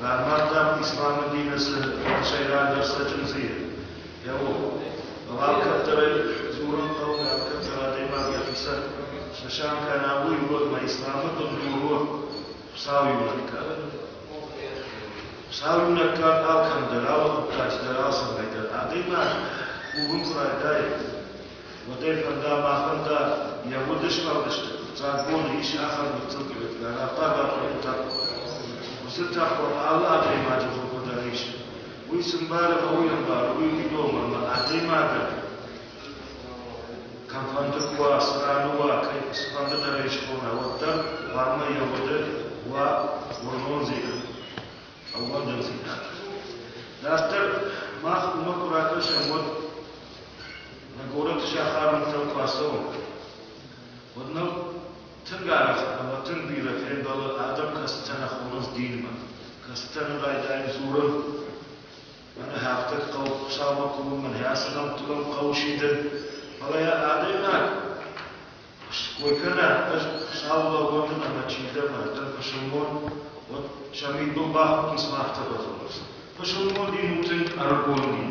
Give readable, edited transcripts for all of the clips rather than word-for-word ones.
Ранымадтам исламы дины цы сӕйрагдӕр цӕджындз и, йӕ уым. Фӕлӕ алкӕддӕр ӕй дзурын хъӕуы, алкӕддӕр адӕймаг йӕхицӕн снысан кӕна, уый у ӕмӕ исламы бындур у Хуыцау иунӕг кад. Хуыцау иунӕг кад алкӕм дӕр, алы хъуыддаджы дӕр, алцӕмӕй дӕр. Адӕймаг кувын куы райдайы, уӕд ӕй фӕнда, ма фӕнда, йӕ уды сфӕлдысты фыццаг боны ис ахӕм гыццыл къуырытӕ, Уыцы тӕхуы алы адӕймаджы хурхы дӕр ис. Уый цы мбары ӕмӕ уый ӕмбары, уый уый домы, ӕмӕ адӕймагӕн кӕмфӕнды куы уа, цы раны уа, кӕй цыфӕнды дӕр ӕй схона, уӕддӕр хъуамӕ йӕ уды уа уырнондзинад, ӕууӕндындзинад. Дарддӕр мах уымӕ куы ракӕсӕм, уӕд нӕ горӕты сахармӕ куы ацӕуӕм, уӕд ныл тынг арӕх ӕмӕ тынг бирӕ фембӕлы адӕм, кӕцытӕ нӕ хонынц динмӕ, кӕцытӕ нын райдайынц дзурын, мӕнӕ афтӕ хъӕуы Хуыцаумӕ кувын, мӕнӕ ацы нӕмттыл хъӕуы сидын. Фӕлӕ йӕ адӕймаг кой кӕна, ӕз Хуыцауыл ӕууӕндын ӕмӕ чи дӕн, дӕн пысылмон, уӕд сӕ мидбыл бахудынц мӕ афтӕ бадзурынц. Пысылмон дин у тынг ӕрыгон дин.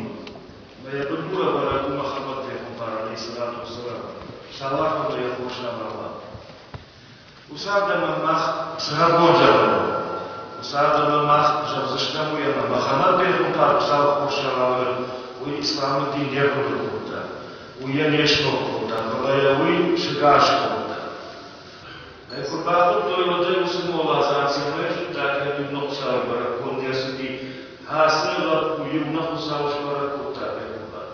Мӕ йӕ бындурӕвӕрӕг у Мӕхӕмӕт пехуымпар алейхиссалату вассалам. Салам ӕмӕ йӕ хорз нӕмарла. Уыцы адӕмӕн мах цы нӕ бон зӕгъӕм, уыцы адӕмӕн мах зӕгъдзыстӕм уый, ӕмӕ Мӕхӕмӕт пехуымпар Хуыцауы хорз сӕрӕвӕрӕг, уый исламы дин не рхъуыды кодта, уый йӕ не сног кодта, фӕлӕ йӕ уый сыгас кодта. Ӕй куы бахуыдтой, уӕд ӕй уыцы моладзан цӕмӕй зыдта, кӕд иу нӕ Хуыцауы бӕрӕгбон не рцыди, ацы лӕппу иу нӕ Хуыцау сбӕрӕг кодта пехуымпар.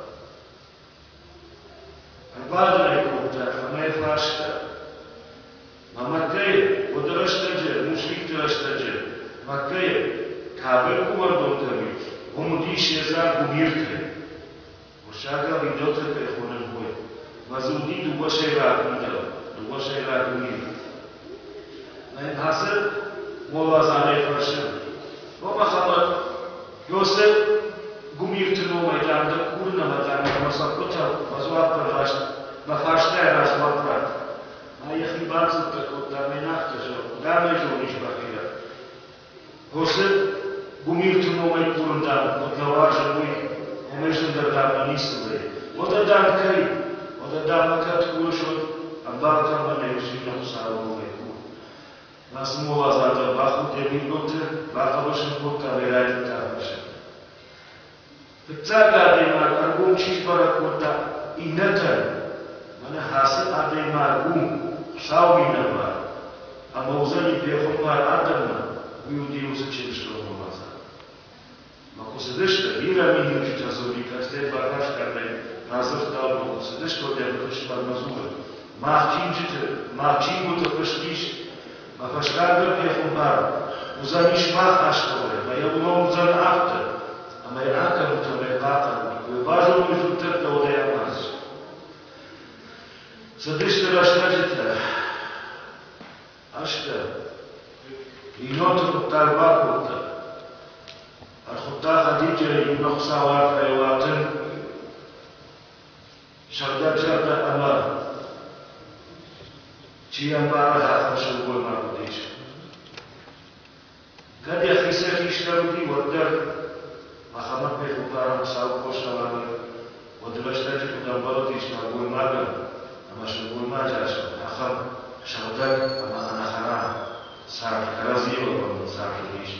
Ӕрбадын ӕй кодта ӕмӕ йӕ фарста: Мӕ Мӕккӕйы, уӕды рӕстӕджы, мушрикты рӕстӕджы, Мӕккӕйы Кабӕ кувӕндон кӕм и, уым уыдис йе дзаг гуымиртӕй. Уырыссагау идолтӕ кӕй хонӕм, уый. Мӕ дзы уыди дыууӕ сӕйраг идол, дыууӕ сӕйраг гуымиры. Мӕ йын ацы моладзанӕй фӕрсы: О, Мӕхӕмӕт, Иосиф гуымирты номӕй дам дӕ курын ӕмӕ дам мӕ цӕппытӕ мӕ дзуаппӕн раст, мӕ фарстайӕ раст дзуапп ратт. Ма йӕхи бацӕттӕ кодта ме нӕхтӕ зӕгъ, дам ӕй зонис бахирӕ. Иосиф гуымирты номӕй курын дам куыд нӕ уарзын, уый, уымӕй зындӕр дам мӕ ницы вӕййы. Уӕдӕ дам кӕй, уӕдӕ дам мӕ кӕд курыс, уӕд ӕмбал кӕмӕн нӕй, уыцы иннӕ Хуыцауы номӕй кур. Ацы моладзан дӕр бахудт йӕ мидбылты, бахъӕбыс ын кодта ӕмӕ райдыдта ӕрмӕст. Фыццаг адӕймаг ӕргом чи сбӕрӕг кодта иннӕтӕн, мӕнӕ ацы адӕймаг у Хуыцауы минӕвар ӕмӕ уыдзӕни пехуымпар адӕммӕ, уый уыди уыцы чырыстон моладзан. Мӕ куы цыдысты, бирӕ миниуджытӕ дзы уыди, кӕцытӕй бакаст ӕмӕ радзырдта, уыдон куы цыдысты, уӕд йӕ фыдыфсымӕрмӕ дзуры: Мах чингуыты, мах чингуыты фыст ис, мӕ фӕстагдӕр пехуымпар уыдзӕнис мах астӕуӕй, мӕ йӕ ном уыдзӕн афтӕ, ӕмӕ йӕ акӕнут ӕмӕ йӕ хъахъхъӕнут, куы йӕ базоной дзуттӕгтӕ, уӕд ӕй амардзысты. Цыдысты рӕстӕджытӕ, азтӕ. Бинонты хъуыддаг бакодта. Ӕрхуыдта Хадиджайы иунӕг Хуыцауы арфӕйы уаты сыгъдӕгзӕрдӕ ӕмӕ чи ӕмбары, ахӕм сылгоймаг уыдис. Кӕд йӕхицӕй хистӕр уыди, уӕддӕр Мӕхӕмӕт пехуымпарӕн Хуыцауы хос ӕвӕры, уӕд рӕстӕджы куыд ӕмбӕлыдис нӕлгоймагӕн ӕмӕ сылгоймаджы астӕу ахӕм сыгъдӕг ӕмӕ ӕнӕхӕрам цард, кӕрӕдзийыл ӕвӕрд цард уыдис.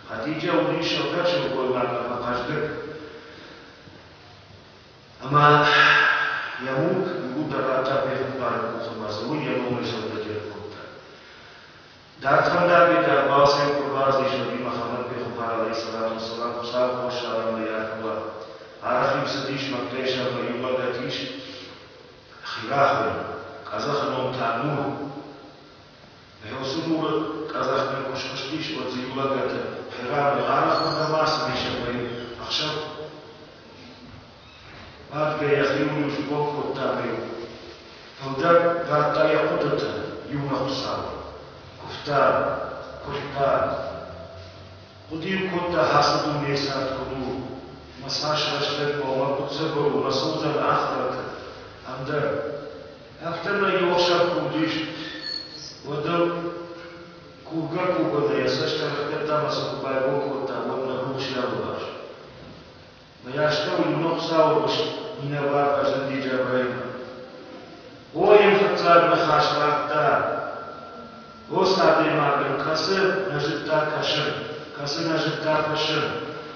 Хадиджа уыдис сыгъдӕг сылгоймаг ӕмӕ хъӕздыг. Ӕмӕ йӕ мулк иууылдӕр радта пехуымпары къухы ӕмӕ дзы уый йӕ номӕй сӕудӕджер кодта. Дард фӕндагӕй дӕр балцӕй куы ӕрбацыдис, уӕд-иу Мӕхӕмӕт пехуымпар алейхиссалату вассалам Хуыцауы хорз саламӕй арфӕ Арӕх-иу цыдис Мӕккӕйы сӕрмӕ иу лӕгӕт ис Хирахойы, къӕдзӕхы ном та Нур. Гъеуыцы Нуры къӕдзӕхмӕ куы схызтис, уӕд дзы иу лӕгӕты Хирамӕ арӕх уырдӕм ацыдис ӕмӕ-иу ӕхсӕв бадгӕ йӕхиуыл-иу сбон кодта ӕмӕ-иу фылдӕр дардта йӕ хъуыдыты иумӕ Хуыцауы. Куывта, куырдта. Хъуыды-иу кодта, ацы дунейы цард куыд у, мӕ цас рӕстӕг хъуамӕ куыд цыбыр у, мӕ цы уыдзӕн ахыраты, ӕндӕр. Афтӕмӕй иу ӕхсӕв куы уыдис, уӕд ыл кувгӕ-кувгӕ йӕ цӕст ӕрӕхгӕдта ӕмӕ сын куы байгом кодта. Хуыцауы ус минӕвар фӕзынди Джабраилмӕ. О, йын фыццаг ныхас радта уыцы адӕймагӕн, кӕцы нӕ зыдта кӕсын, кӕцы нӕ зыдта фыссын,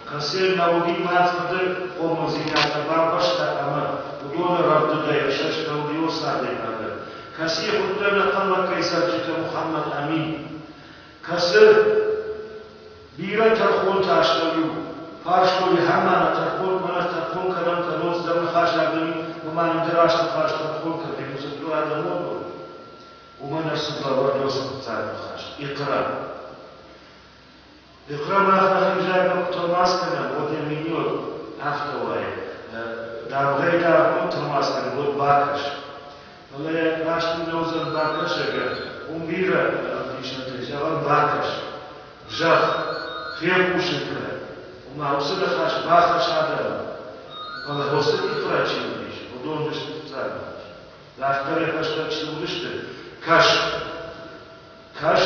кӕцы нӕ уыди мад фыды хъомылдзинад нӕ бамбӕрста ӕмӕ уыдоны рӕвдыдӕй ӕфсӕст нӕ уыди уыцы адӕймагӕн, кӕцыйы хуыдта нӕ хъӕллӕггӕй цӕрджытӕ Мухаммад Амин, кӕцы бирӕ тӕрхонты астӕу-иу фарстой ӕмӕ нӕ тӕрхон, мӕнӕ тӕрхон кӕнӕм, кӕнон цыдӕр ныхасаг нын ома нын ды раст ныхас тӕрхон кӕнай, дзырдтой адӕмон Уымӕн ӕрцыд лӕвӕрд уыцы фыццаг ныхас Иқра. Иқра мах нӕхи взагмӕ куы тӕлмац кӕнӕм, уӕд йӕ миниуӕг афтӕ уайы. Дӕргъӕй дӕргъмӕ тӕлмац кӕнӕм, уӕд бакӕс. Фӕлӕ йӕ раст уый нӕ уыдзӕн бакӕсӕгӕн, уым бирӕ ӕвдисӕнтӕ, зӕгъӕм, бакӕс, зӕгъ, фехъусын кӕн. Ома уыцы ныхас бахӕс адӕмӕн. Фӕлӕ уыцы Иқра чи уыдис, уыдон уыдысты фыццаг ныхас. Дарддӕр йӕ фӕстӕ чи уыдысты, кӕс, кӕс,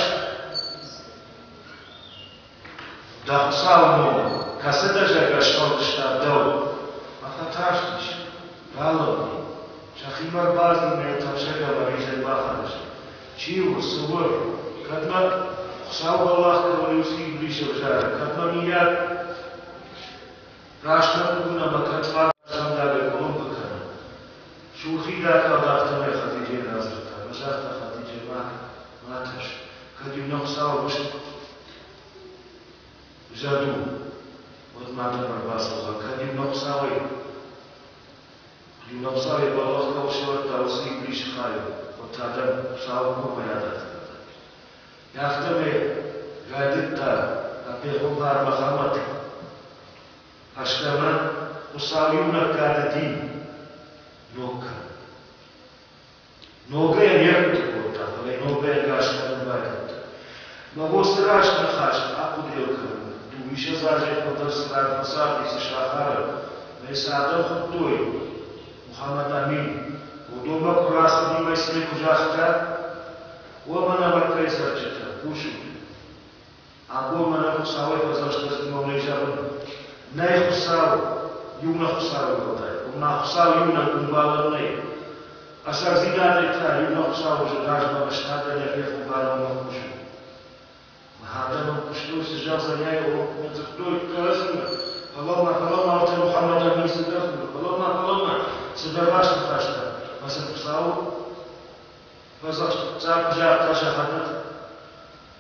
дӕ Хуыцауы ном, кӕцы дӕ зӕрдӕ сфӕлдыста дӕу. Ӕмӕ фӕтарстис, ралыгъди, сӕхимӕ ӕрбацыди мӕ йӕ тӕрсӕг ӕмӕ ризӕг бахӕрыс. Чи у, цы у, кӕд мӕ Хуыцау бӕллӕх кӕуыл уыцы иблис ӕвзары, кӕд мӕ миййаг раст нӕ кувын ӕмӕ кӕд фаг фӕндагӕй къуылымпы кӕны. Сурхид акалд афтӕмӕй Хадиджейӕн радзырдта, ӕмӕ загъта Хадидже, ма кӕн, ма тӕрс, кӕд-иу нӕ Хуыцауы гуыст зӕд у, уӕд ма дӕм ӕрбацӕудзӕн, кӕд-иу нӕ Хуыцауӕй иу нӕ Хуыцауӕй бӕллӕх кӕуыл сӕвӕрдта, уыцы иблисы хай у, уӕд та дӕм Хуыцауы коммӕ адӕттӕд. Афтӕмӕй райдыдта пехуымпар Мӕхӕмӕт фӕстӕмӕ Хуыцау иунӕггады дин ног кӕны. Ногӕй не рхъуыды кодта, фӕлӕ ногӕй ӕгас кӕнын байдыдта. Мӕ уыцы раст ныхас ахъуыдыйыл кӕнын, дыууиссӕдз азӕй фылдӕр цы ран фӕцарди, цы сахары, мӕ цы адӕм хуыдтой, Мухаммад Амин, уыдонмӕ куы рацыди мӕ сын куы загъта, О мӕнӕ Мӕккӕйы цӕрджытӕ, хъусут! Абон мӕнӕ Хуыцауӕй фӕдзӕхст номӕй зӕгъын, нӕй Хуыцау, иунӕг Хуыцауы уӕлдай, ома Хуыцау иунӕг ӕмбалӕн нӕй. Ӕцӕгдзинадӕй та иунӕг Хуыцауы размӕ ӕстадӕн йӕ пехуымпармӕ хъусы. Адӕмӕн хъуыстой, цы зӕгъдзӕнӕй, нӕ дзырдтой кӕрӕдзимӕ, фӕлӕ-ма, фӕлӕ-ма, ӕртӕ Мухаммадӕн ницы дӕр, фӕлӕ-ма, фӕлӕ-ма, цыдӕр раст ныхӕстӕ, фӕлӕ сын Хуыцау фӕдзӕхст фыццаг куы загъта сӕхӕдӕг,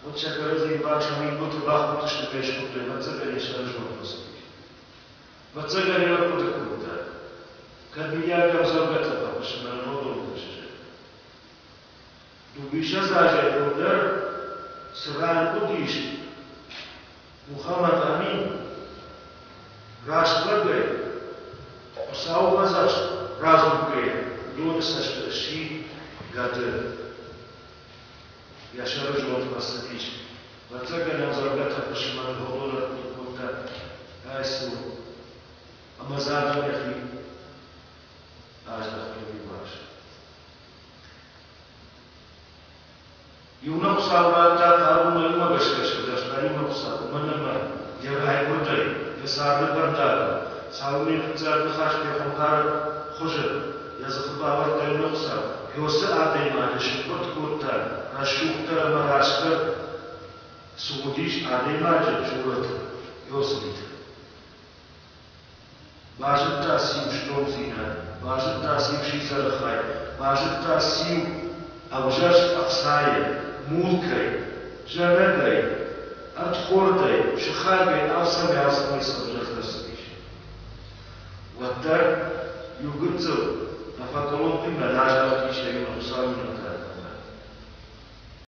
уӕд сӕ кӕрӕдзийы баксӕн мидбылты бахудтысты, кӕй скодтой, ӕвӕццӕгӕн йӕ сӕры зонд фӕцыдис. Ӕвӕццӕгӕн йӕ ӕрхъуыды кодта, кӕд мыййаг ӕмдзӕвгӕтӕ фӕхъуысы мӕнӕ нодон кӕсыджы. Дыууиссӕдз азӕй фылдӕр цы ран уыдис Мухаммад Амин, раст лӕгӕй, Хуыцауы фӕдзӕхст радзургӕйӕ, уыдоны цӕсты сси гӕды. Йӕ сӕры зонд фӕцыдис. Ӕвӕццӕгӕн ӕмдзӕвгӕтӕ фысымӕн уыдон ӕрхъуыды кодта Айсу ӕмӕ дзы адӕм йӕхи аздӕхтой иуварс. Иунӕг Хуыцау радта хъару мӕ уымӕ гӕсгӕ сывзӕрста иунӕг Хуыцау, уымӕн ӕмӕ йӕ райгуырдӕй, йӕ царды фӕндагыл, цалынмӕ йӕ фыццаг ныхас пехуымпары хуызы йӕ дзыхы бавӕрдта иунӕг Хуыцау, уыцы адӕймаджы сымбырд кодта рӕсугъддӕр ӕмӕ растдӕр цы уыдис адӕймаджы сурӕты, уыцы митӕ. Базыдта циу стонгдзинад, базыдта циу сидзӕры хай, базыдта циу ӕвзӕрст ӕхцайы, мулкӕй, зӕнӕгӕй, ӕрдхордӕй, сыхагӕй алцӕмӕй алцӕмӕй цы ӕвзӕрст ӕрцыдис. Уӕддӕр иу гыццыл нӕ фӕкъуылымпимӕ раздӕхтис йӕ иу Хуыцауимӕ.